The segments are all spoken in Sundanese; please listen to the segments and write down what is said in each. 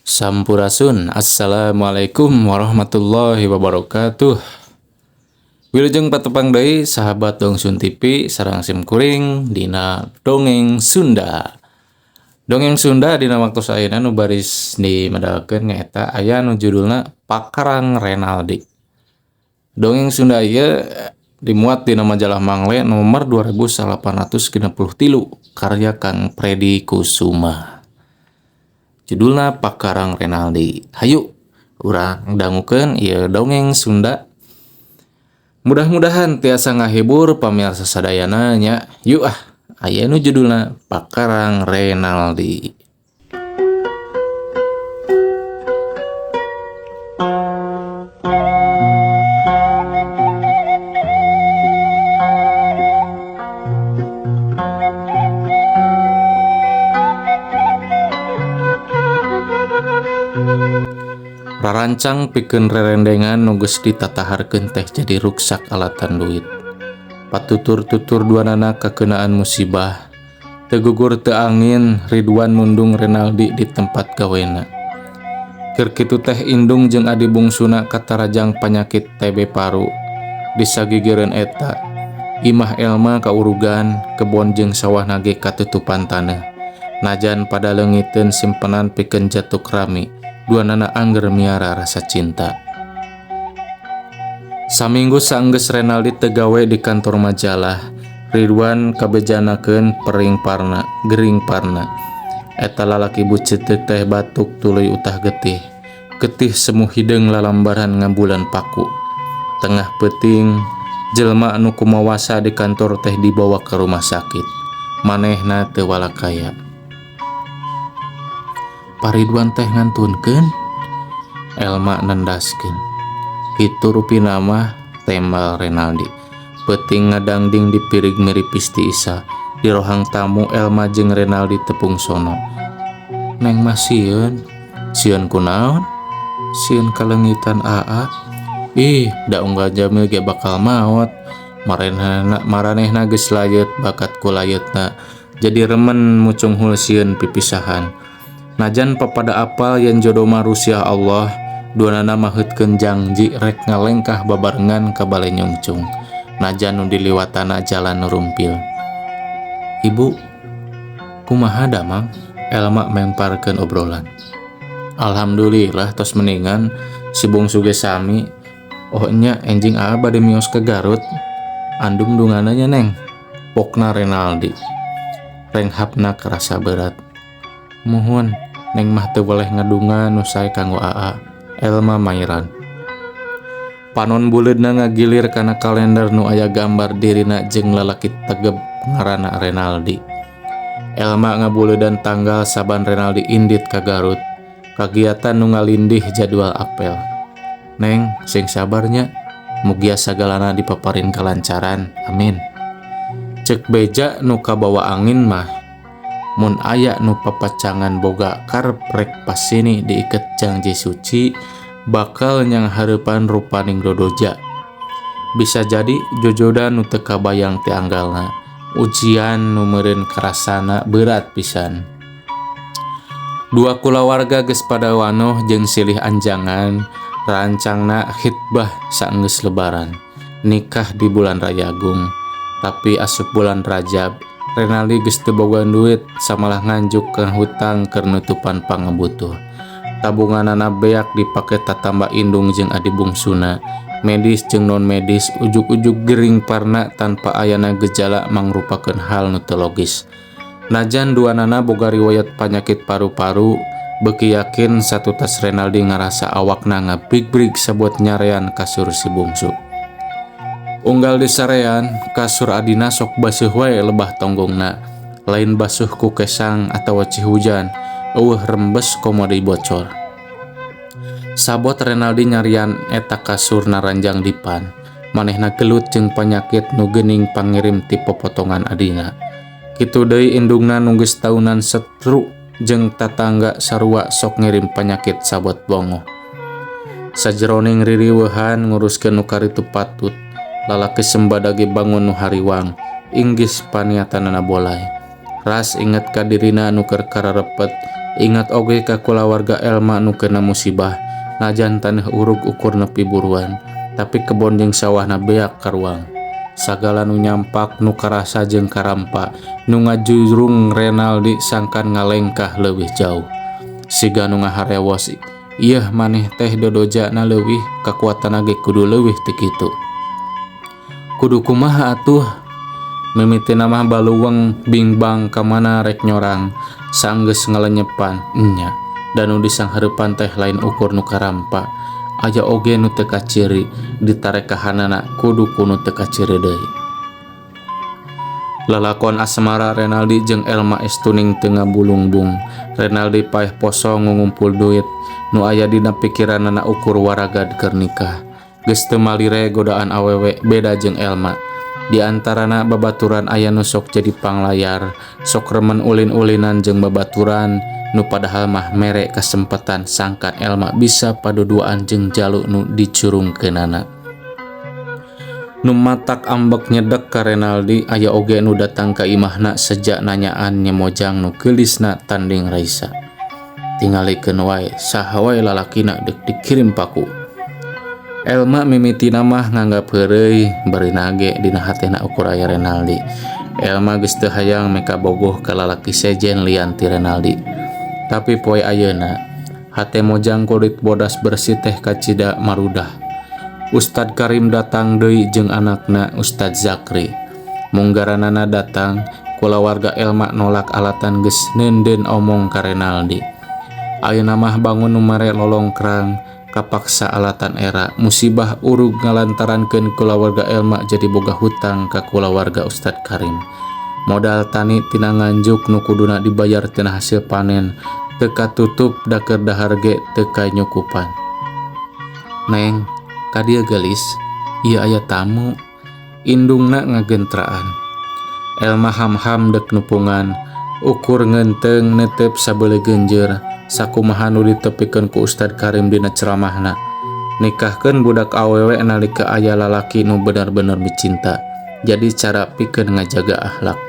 Sampurasun, Assalamualaikum warahmatullahi wabarakatuh. Wilujeng patepang deui sahabat Dongsun TV sareng sim kuring dina Dongeng Sunda. Dongeng Sunda dina waktu ayeuna nu baris dimedalkeun nyaeta aya nu judulna Pakarang Renaldi. Dongeng Sunda ieu dimuat dina majalah Mangle nomor 2863 karya Kang Predi Kusuma. Judulna Pakarang Renaldi. Hayu urang dangukeun ieu dongeng Sunda. Mudah-mudahan tiasa ngahibur pamirsa sadayana nya. Yuk ah, aya nu judulna Pakarang Renaldi. Rarancang pikeun rerendengan nu geus ditataharkeun teh jadi ruksak alatan duit. Patutur-tutur duanana kakeunaan musibah. Teu gugur teu angin, Ridwan nundung Renaldi di tempat gawena. Keur kitu teh indung jeung adi bungsuna katarajang panyakit TB paru. Disagigireun eta, imah Elma kaurugan, kebon jeung sawahna ge katutupan taneuh. Najan pada leungiteun simpenan pikeun jatuk rami, duanana angger miara rasa cinta. Saminggu saenggeus Renaldi teu gawe di kantor majalah, Ridwan kabejanakeun pering parna, gering parna. Eta lalaki buceuteuk teh batuk tuluy utah getih. Getih semu hideung lalambaran ngambulan paku. Tengah peuting, jelema anu kumawasa di kantor teh dibawa ke rumah sakit. Manehna teu walakaya. Pak Ridwan teh ngantunkeun, Elma nendaskeun. Kitu rupina mah tembal Renaldi. Peuting ngadangding di pirig miripis ti Isa. Di rohang tamu Elma jeung Renaldi tepung sono. Neng mah sieun. Sieun kunaon? Sieun kaleungitan aa. Ih, da unggal jamil ge bakal maot. Maranehna geus layeut bakat ku layeutna. Jadi remen mucunghul sieun pipisahan. Najan papada apal yen jodoh mah rusiah Allah, duanana maheutkeun jangji rek ngalengkah babarengan ka bale nyungcung. Najan nu diliwatana jalan nu rumpil. Ibu, kumaha damang? Elma memparkeun obrolan. Alhamdulillah tos meningan si bungsu ge sami. Oh nya enjing aa bade mios ke Garut. Andum dungana nya neng. Pokna Renaldi. Renghapna kerasa berat. Muhun, neng mah teu boleh ngadunga nu sae kanggo aa. Elma mairan. Panon buleudna ngagilir kana kalender nu aya gambar dirina jeung lalaki tegep ngaranna Renaldi. Elma ngabuleudan tanggal saban Renaldi indit ka Garut. Kagiatan nu ngalindih jadwal apel. Neng, sing sabarnya. Mugia sagalana dipaparin kalancaran. Amin. Cek beja nu kabawa angin mah. Mun aya nu papacangan boga karep rek pasini diiket janji suci bakal nyang hareupan rupaning dodoja. Bisa jadi jojoda nu teu kabayang ti anggalna. Ujian nu meureun karasana berat pisan. Dua kulawarga geus pada wanoh jeung silih anjangan, rancangna khitbah saenggeus lebaran, nikah di bulan Rayagung. Tapi asup bulan Rajab, Renaldi geus teu boga duit samalah nganjuk ka hutang keur nutupan pangabutuh. Tabunganana beak dipake tatamba indung jeung adi bungsuna. Medis jeung non medis ujug-ujug gering parna tanpa ayana gejala mangrupakeun hal nu teu logis. Najan duanana boga riwayat panyakit paru-paru, beuki yakin satutas Renaldi ngarasa awakna ngabrig-brig sabuat nyarean kasur si bungsu. Unggal di sarean, kasur adina sok basuh wae lebah tonggongna. Lain basuh ku kesang atawa cihujan, eueuh rembes komo deui bocor. Sabot Renaldi nyarian eta kasur naranjang dipan. Manehna gelut jeung panyakit nu geuning pangirim ti popotongan adina. Kitu deui indungna nu geus taunan setru jeung tatangga sarua sok ngirim panyakit sabot bongoh. Sajeroning ririweuhan nguruskeun nu karitu patut. Lalaki sembada ge bangun nu hariwang, inggis paniatanana bolay. Ras inget ka dirina nu keur kararepet Ingat oge ka kulawarga Elma nu kena musibah najan taneuh urug ukur nepi buruan tapi kebon jeung sawahna beak karuang. Sagala nu nyampak nu karasa jeung karampa nu ngajurung Renaldi sangkan ngalengkah leuwih jauh. Siga nu ngaharewos ieu maneh teh dodojana leuwih kakuatanna ge kudu leuwih ti kitu. Kudu kumaha atuh? Mimitina mah baluweng bingbang ka mana rek nyorang sanggeus ngalenyepan nya da nu disanghareupan teh lain ukur nu karampa aya oge nu teu kaciri ditarekahanana kudu ku nu teu kaciri deui. Lalakon asmara Renaldi jeung Elma estuning teu ngabulungbung. Renaldi paeh poso ngumpul duit nu aya dina pikiranana ukur waragad keur nikah. Geus teu malire godaan awewe beda jeung Elma. Di antarana babaturan aya nu sok jadi panglayar, sok remen ulin-ulinan jeung babaturan nu padahal mah mere kasempatan sangkan Elma bisa paduduaan jeung jalu nu dicurungkeunana. Nu matak ambek nyedek ka Renaldi aya oge nu datang ka imahna sejak nanyaan nyemojang nu geulisna tanding Raisa. Tingalikeun wae saha wae lalakina deuk dikirim paku. Elma mimitina mah nganggap heureuy bari nage dina hatena ukur aya Renaldi. Elma geus teu hayang meka bogoh ka lalaki sejen lian ti Renaldi. Tapi poe ayeuna hate mojang kulit bodas bersih teh kacida marudah. Ustad Karim datang deui jeung anakna Ustad Zakri. Munggaranana datang, kulawarga Elma nolak alatan geus neundeun omong ka Renaldi. Ayeuna mah bangun nu mere lolongkrang kapaksa alatan era musibah urug ngalantarankeun kulawarga Elma jadi boga hutang ka kulawarga Ustad Karim. Modal tani tina Nganjuk nu kuduna dibayar tina hasil panen teu katutup da keur dahar ge teu kanyukupan. Neng, ka dieu geulis, ieu aya tamu. Indungna ngagentraan. Elma ham-ham dek nupungan, ukur ngeunteung neuteup sabeuleuh genjeur. Sakumaha nu ditepikeun ku Ustad Karim dina ceramahna. Nikahkeun budak awewe nalika aya lalaki nu bener-bener micinta. Jadi cara pikeun ngajaga akhlak.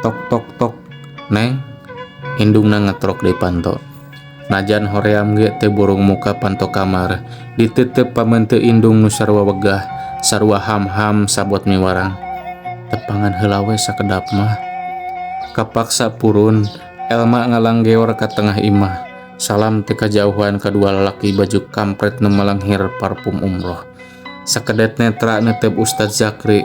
Tok tok tok, Neng. Indungna ngetrok deui panto. Najan hoream ge teu burung muka panto kamar. Diteuteup pamente indung nu sarua wegah, sarua ham-ham sabot miwarang. Tepangan heula we sakedap mah. Kapaksa purun, Elma ngalanggeor ka tengah imah. Salam teu kajauhan kadua lalaki baju kampret nu malanghir parfum umroh. Sakedet netra neuteup Ustad Zakri.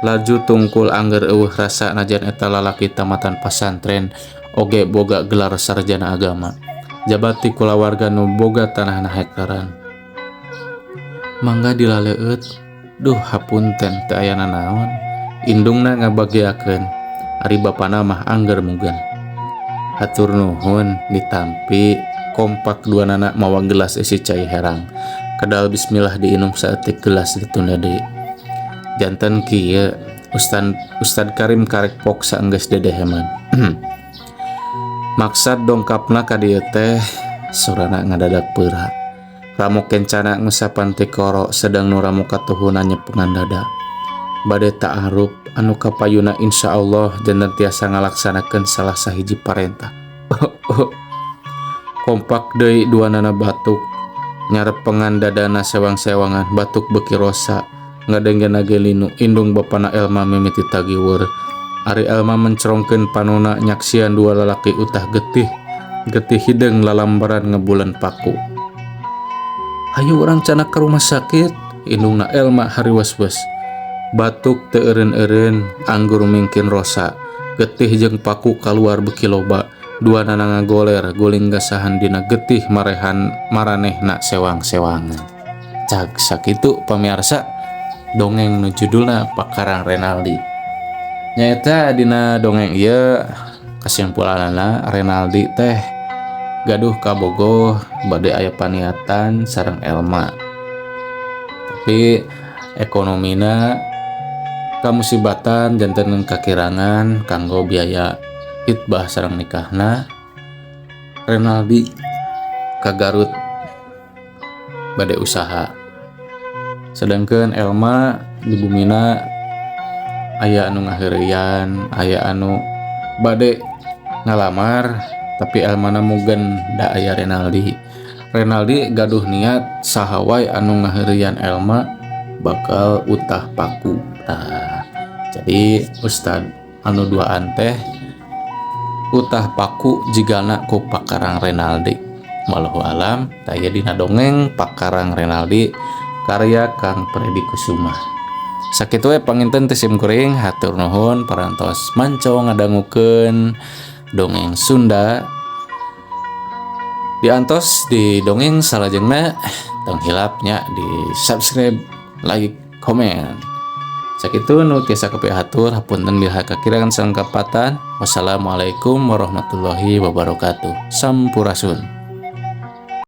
Laju tungkul angger eueuh rasa najan eta lalaki tamatan pasantren oge boga gelar sarjana agama. Jabati kulawarga nu boga tanahna hektaran. Mangga dilaleueut. Duh hapunten teu aya nanaon. Indungna ngabageakeun. Ari bapana mah angger mugen. Hatur nuhun ditampi kompak dua nana mawa gelas isi cai herang. Kadal bismillah diinum saeutik gelas ditunda deui. Janten kieu Ustad Karim karek pok saenggeus dedeheman. Maksad dongkapna ka dieu teh sorana ngadadak peura. Ramo kencana ngusapan tikoro sedang nu ramo katuhuna nyepengan dada. Bade ta'aruf anu kapayuna insyaallah janten tiasa ngalaksanakeun salah sahiji parentah. Kompak deui dua nana batuk nyarepengan dadana sewang-sewangan batuk beuki rosa ngadengena ge linu indung bapana Elma mimiti tagiweur. Ari Elma mencerongkeun panona nyaksian dua lalaki utah getih getih hideung lalambaran ngebulan paku. Hayu urang canak ka rumah sakit, indungna Elma hariwes-wes. Batuk teu eureun-eureun anggur mingkin rosa getih jeung paku kaluar beuki loba. Dua nana ngagoler guling gasahan dina getih marehan maranehna sewang-sewangan. Cag sakitu pamirsa dongeng nu judulna Pakarang Renaldi. Nyaeta dina dongeng ieu kesimpulanana Renaldi teh gaduh kabogoh bade aya paniatan sareng Elma. Tapi ekonomina kamusibatan janten kakirangan kanggo biaya hitbah sareng nikahna. Renaldi ka Garut bade usaha. Sedangkan Elma di bumina aya anu ngaheureyan, aya anu bade ngalamar. Tapi Elmana mugen da aya Renaldi. Renaldi gaduh niat saha wae anu ngaheureuyan Elma bakal utah paku. Nah, jadi Ustad anu duaan teh utah paku jigana ku Pakarang Renaldi. Wallahu alam, tah ieu dina dongeng Pakarang Renaldi karya Kang Predi Kusuma. Sakitu we panginten ti sim kuring, hatur nuhun parantos manco ngadangukeun dongeng Sunda. Diantos di dongeng salajengna, tong hilap nya di subscribe, like, komen. Sakitu nu tiasa kapihatur, hapunten bilih kakirangan sareng kalepatan. Wassalamualaikum warahmatullahi wabarakatuh. Sampurasun.